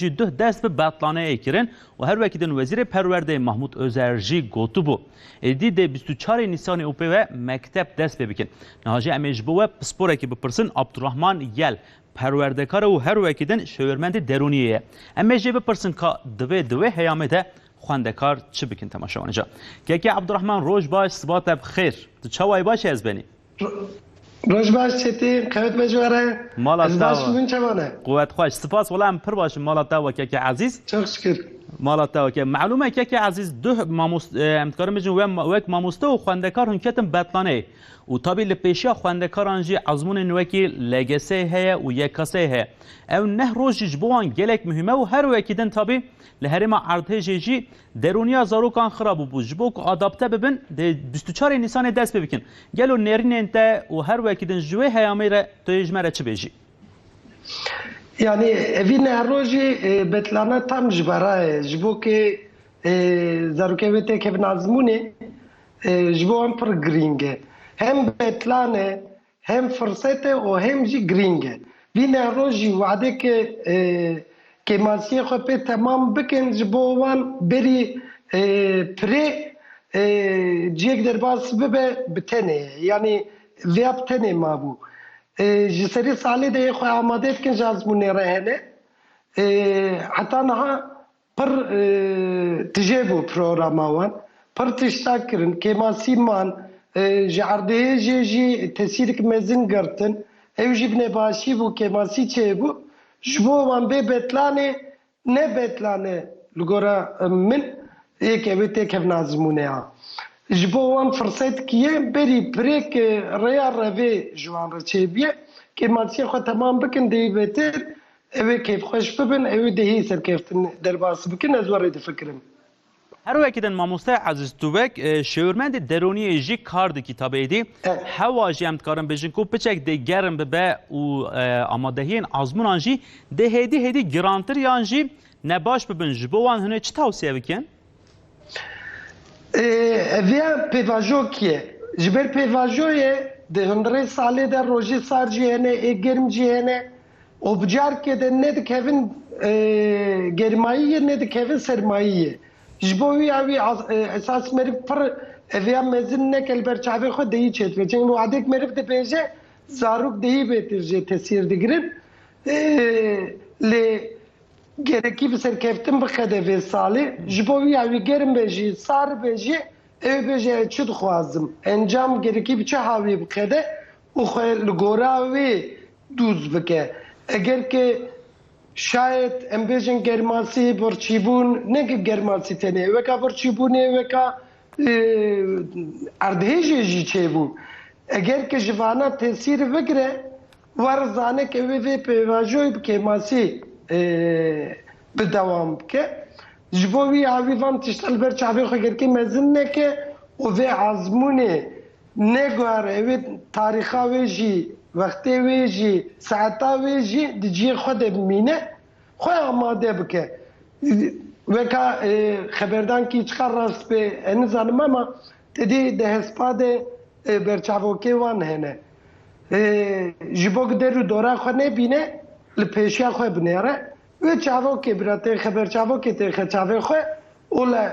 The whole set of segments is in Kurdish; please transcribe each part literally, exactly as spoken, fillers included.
jî duh dest bi betlaneyê kirin û her wekî din Wezîrê Perwerdeyê Mahmûd Ozer jî gotibû, êdî dê bîst û çarê Nîsanê û pê ve mekteb dest pê bikin. Niha jî em ê ji bo we pisporekî bipirsin, Abdurrahman Yel perwerdekar e û her wekî din şêwirmendê derûniyê ye. Em ê jê bipirsin ka divê di wê heyamê de xwendekar çi bikin temaşevanê ca. Kekê Abdurrahman, roj baş, siba te bi xêr. Tu çawa yî, baş yî, ez benî? Roj baş Çetin, qewet be ji we re. Mala Ez te baş wa. Min çawa ne? Quwet xweş. Spas, wela em pir baş in. Mala te wa kekê Ezîz. Çok şükür. Mala te wa ke. Malûm e kekê Ezîz, duh mamos-, e, em dikarin bêjin we ma-, wek mamoste û xwendekar hûn ketin betlaneyê. Û tabî li pêşiya xwendekaran jî ezmûnên wekî L G S heye û Y K S heye. Ew neh roj jî ji bo wan gelek muhîm e û her wekî din tabî li herêma Erdhêjê jî derûniya zarokan xirab bûbû. Ji bo ku adapte bibin, dê bîst û çarê Nîsanê dest pê bikin. Gelo nêrînên te û her wekî din ji wê heyamê re tu yê ji me re çi bêjî? Yani, evî nehrojî, e, betlana tam ji bera ye. Ji bo ke, e, zarokê wê têkevin azmûnê, e, ji bo em pir girîng e. Hem betlan e, hem firset e û hem jî girîng e. Vî nehrojî wadê ke, e, kêmasiyê xwe pê temam bikin, ji bo wan berî, e, pirê, e, cihek derbas bibe bi tenê ye. Yani, vêya bi tenê mabû. E, ji serî salê de yê xwe amade dikin ji azmûnê re hene. E, heta niha pir, e, tije bû programa wan. Pir tişta kirin. Kêmasî man, e, ji erdê jê jî tesîrik mezin girtin. Ew jî bi nebaşî bû, kêmasî çêbû. Ji bo wan bê betlanê ne betlane li gora, e, min, êk ew ê têkevin azmûnê ya. Ji bo wan firset kiye berî pirêk, e, rêya revê ji wan re çêbiye. Kêmasiyê xwe temam bikin, dê yî bêtir, ew ê kêfxweş bibin, ew ê dehî serkeftin derbas bikin, ez were difikirim. Her wekî din mamoste Ezîz, tu wek, e, şêwirmendê derûniyê jî kar dikî tabê êdî. Evet. Hewa jî em dikarin bêjin ku piçek dê germ bibe û, e, amadehiyên azmûnan jî dê hêdî hêdî girantir yan jî nebaş bibin. Ji bo wan hûn ê çi tawsiye bikin? Ê, ev ya pêvajokiye. Ji ber pêvajoyê di hundirê salê de rojê sar jî hene, ê germ jî hene. Û bi carkê de nedikevin, e, germayiyê, nedikevin sermayiyê. Ji bo wî ya wî az-, e, esas meriv pir ev ya mezin neke li ber çavê xwe deyî çêdibe. Çimkî wadek meriv dibêje, zarok deyî bêtir jê tesîr digirin. E, lê gerekî bi serkeftin bixe de vê salê. Ji bo wî ya wî germ be jî, sar be jî, ew bêje, ez çi dixwazim? Encam gerekî bi çi hawî bixe de û xwe li gora wê dûz bike. Eger ke şayet em bêjin germasî, birçîbûn, ne ki germasî tenê, weka birçîbûnê, weka, e, erdhêjê jî çêbû. Eger ke ji vana tesîr bigire, wer zane ke wê vê pêvajoyê bi kêmasî, e, bi dewam bike. Ji bo wî ya wî van tişta li ber çavê xwe gerkê mezin neke û vê azmûnê neguhere, wê tarîxa wê jî, wextê wê jî, saeta wê jî di cihê xwe de bimîne, xwe amade bike. Weka, e, xeberdankî çiqas rast be, ez nizanim, ama te dî di hespa de, e, berçavokê wan hene. E, ji bo ku der û dora xwe nebîne, li pêşiya xwe binêre. Wê çavokê bira têxe ber çavokê têxe çavê xwe û li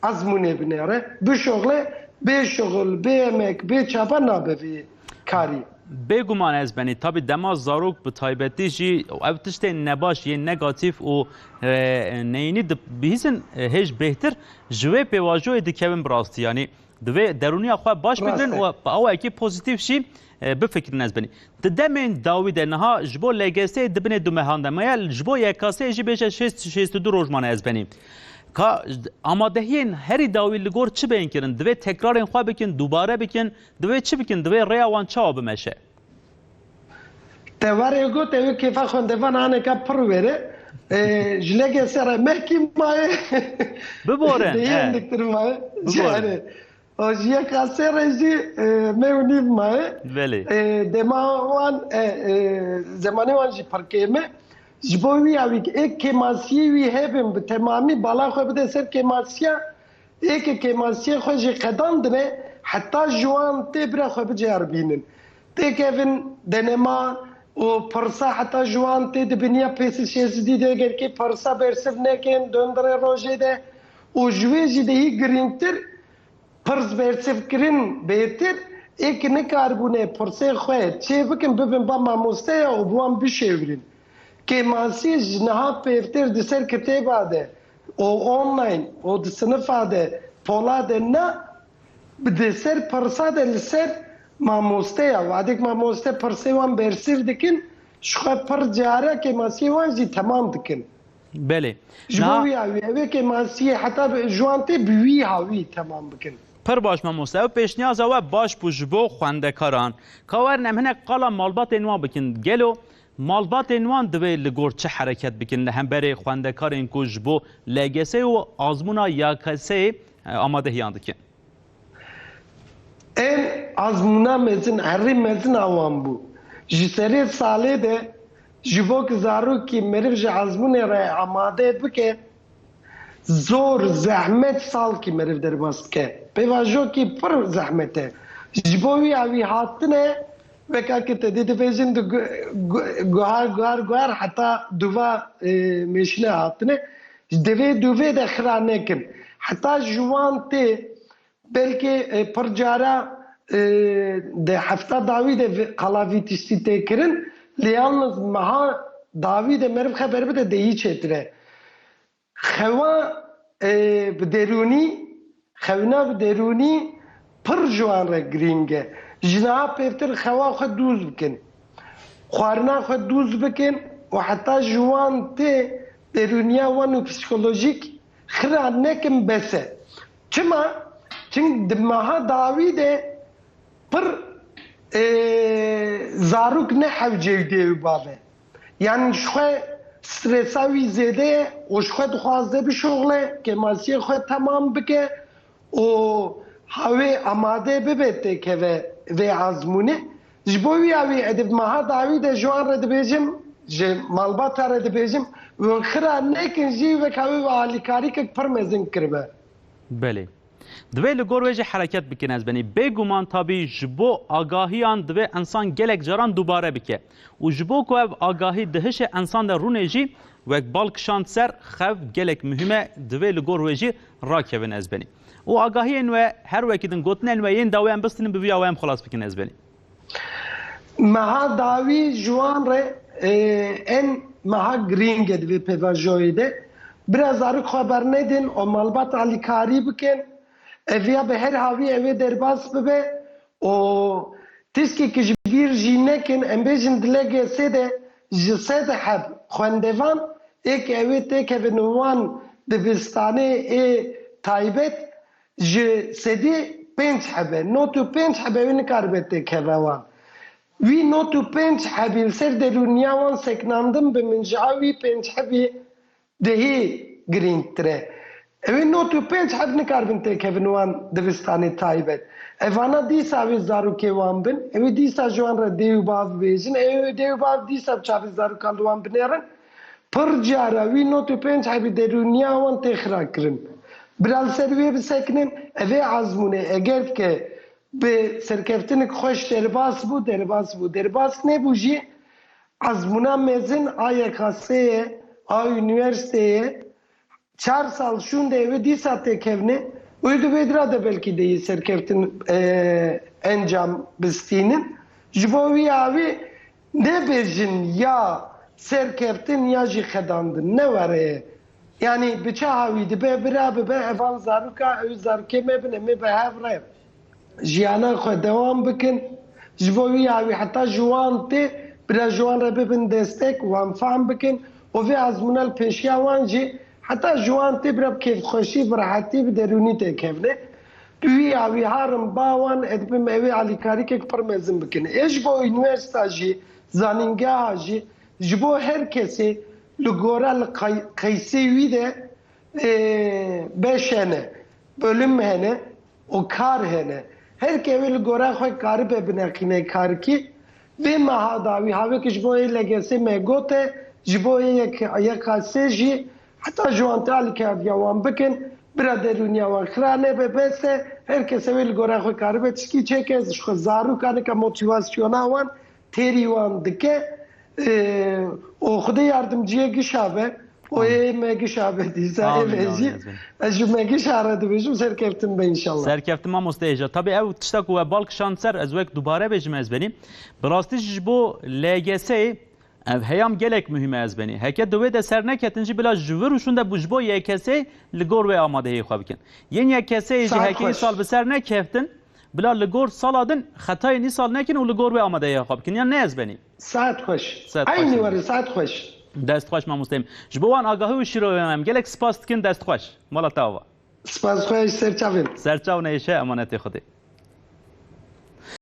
ezmûnê binêre, bişuxle, bê şuxul, bê emek, bê çaba nabe vê karî. Bêguman ez benî, tabî dema zarok bi taybetî jî ev tiştên nebaş yên negatîf û, e, neyînî di-, bihîsin, e, hêj bêhtir ji wê pêvajoyê dikevin bi rastî. Yanî divê derûniya xwe baş Rast bigirin e. û bi awayekî pozîtîf jî, e, bifikirin ez benî. Di demên dawî de niha ji bo L G S'ê di binê du mehan de me ye, ji bo Y K S'ê jî bêje şêst, şêst û du roj mane ez benî. Ka amadehiyên herî dawî li gor çi bên kirin? Divê tekrarên xwe bikin, dubare bikin, divê çi bikin? Divê rêya wan çawa bimeşe? Te warê got, ew ê kêfa xwendevan aneka pir were. E, ji L G S re mehkî maye. Biborin, Deyên he. diktir maye. Biborin. Yani, O ji Y K S re jî, e, me û nîv maye. Belê. E, dema wan, e, e, zemanê wan jî pir kêm e. Ji bo wî ya wî ê kêmasiyê wî hebin bi temamî bala xwe bide ser kêmasiya, ê ke kêmasiyê xwe jî qedandine, heta ji wan tê bira xwe bicarbînin. Têkevin denema, û pirsa heta ji wan tê di biniya pêsî şêsî de gelkê pirsa bersiv nekin, döndirê rojê de û ji wê jî de hî girîngtir pirs bersivkirin bêtir ê ki nikaribûne pirsê xwe çê bikin, bibin ba mamosteya û bi wan bişêwirin. Kêmasî ji niha pêvtir di ser kitêba de û online û di sinifa de pola de ne, bi di ser pirsa de li ser mamosteya. Wadek mamoste pirsê wan bersiv dikin, ji xwe pir cara kêmasiyê wan jî temam dikin. Belê. Ji bo wî awî, ew ê kêmasiyê heta bi, ji wan tê bi wî hawî temam bikin. Pir baş mamoste. Ew pêşniyaza we baş bû ji bo xwendekaran. Ka werin em hinek qala malbatên wan bikin. Gelo malbatên wan divê li gor çi hereket bikin li hemberê xwendekarên ku ji bo L G S û azmûna Y K S'ê, e, amadehiyan dikin? Em azmûna mezin, herî mezin a wan bû. Ji serê salê de ji bo ku zarokî meriv ji azmûnê re amade bike, zor, zehmet salkî meriv derbas dike. Pêvajoyekî pir zehmet e. Ji bo wî awî hatine, weka ku te dê dibêjin di gu-, gu-, guhar, guhar, guhar heta duva, e, mêşine hatine. Divê dûvê de xira nekin. Heta ji wan tê, belkî, e, pir cara, e, di hefta dawî de vi-, qala vî tiştî tê kirin, lê yalniz meha dawî de meriv xeber bide, de hî çêtir e. Xewa, e, bi derûnî, xewna bi derûnî pir ji wan re girîng e. Ji niha pêvtir xewa xwe dûz bikin. Xwarina xwe dûz bikin û heta ji wan tê derûniya wan û psîkolojîk xira nekin bes e. Çima? Çimk di meha dawî de pir, e, zarok ne hewceyî dê û bav e. Yanî ji xwe stresa wî zêde ye û ji xwe dixwaze bişoxile, kêmasiyê xwe temam bike û hawê amade bibe têkeve vê azmûnê. Ji bo wî awî edib meha dawî de ji wan re dibêjim, ji malbata re dibêjim, hûn xira nekin jî wek hawê we alîkarîkek pir mezin kiribe. Belê. Divê li gor wê jî hereket bikin ez benî. Bêguman tabî ji bo agahiyan divê insan gelek caran dubare bike. Û ji bo ku ev agahî di hişê insan de rûnê jî wek bal kişand ser, xev gelek muhîm e, divê li gor wê jî rakevin ez benî. Û agahiyên we her wekî din gotinên we yên dawî em bistînin bi vî awê em xilas bikin ez benî. Meha dawî ji wan re, e, en meha girîng e di vê pêvajoyê de. Bira zarok xwe bernedin û malbat alîkarî bikin. Ev ya bi her hawî ew ê derbas bibe û tiştê ki ji bîr jî nekin, em bêjin di L G S'ê de ji sed heb xwendevan ê ki ew ê têkevin wan dibistanê ê taybet, ji sedî pênc hebe, not û pênc hebe wê nikaribe têkeve wan. Wî not û pênc hebî li ser derûniya wan seknandin bi min ji a wî pênc hebî dehî girîngtir e. Ew ê not û pênc heb nikaribin têkevin wan dibistanê taybet. Evana dîsa wê zarokê wan bin, ew ê dîsa ji wan re dê û bav bêjin, ew ê dê û bav dîsa bi çavê zarokan li wan binêrin. Pir cara wî not û pênc hebî derûniya wan tê xirakirin. Bira li ser wê bisekinin, ev ê azmûnê eger ke bi serkeftinek xweş derbas bû, derbas bû. Derbas nebû jî, ezmûna mezin a Y K S'ê ye, a unîversîteyê ye. Çar sal şûnde ew ê dîsa têkevne û di vê dira de belkî de yê serkeftin, e, encam bistînin. Ji bo wî awî nebêjin ya serkeftin ya jî xedandin. Ne were ye. Yanî bi çi hawî dibe, bira bibe, evan zaroka, ew zarokê me bin, em ê bi hev re jiyana xwe dewam bikin. Ji bo wî ya wî heta ji wan tê, bira ji wan re bibin destek, wan fam bikin û vê ezmûna li pêşiya wan jî heta ji wan tê bira bi kêfxweşî, bi rehetî, bi derûnî têkevne. Bi wî ya wî harim ba wan, ez dibim ew ê alîkarîkek pir mezin bikin. Ê ji bo unîversîta jî, zanîngeha jî, ji bo her kesê li gora li qey-, qeysê wî de, e, beş hene, bölüm hene û kar hene. Her kevê li gora xwe karibe bineqîne karkî. Vê meha dawî havêk ji bo yê L G S'ê me gote, ji bo yê Y K S'ê jî heta ji wan tê alîkariya wan bikin, bira derûniya wan xira nebe bes e, her kes wê li gora xwe karibe tişkî çêke, ji xwe zaroka nika motîvasyona wan têrî wan dike. Ee, o Xwedê yardımcıya gişa be. O ê me gişa be dîsa. Amîn, ê me amîn, jî. Ez bênim. Ez ji me gişa re dibêjim, serkeftin be inşallah. Serkeftin mamoste hêja. Tabii ew tişta ku we bal kişand ser, ez wek dubare bêjim ez benî. Bi rastî jî ji bo L G S'ê ev heyam gelek muhîm e ez benî. Heke di wê de ser neketin jî bila ji vir û şûn de bû ji bo Y K S'ê li gor wê amadehiyê xwe bikin. Yên Y K S'ê jî Saet heke xweş. Îsal bi ser nekeftin, bila li gor sala din xetayên îsal nekin û li gor wê amadehiyê xwe bikin. Yan ne ez benî. Saet xweş. Saet xweş. Eynî were, saet xweş. Dest xweş mamosteyim. Ji bo wan agahî û şîrovê em gelek spas dikin, dest xweş. Mala te ava. Spas xweş, ser çavên. Ser çav neyşe, emanetê Xwedê.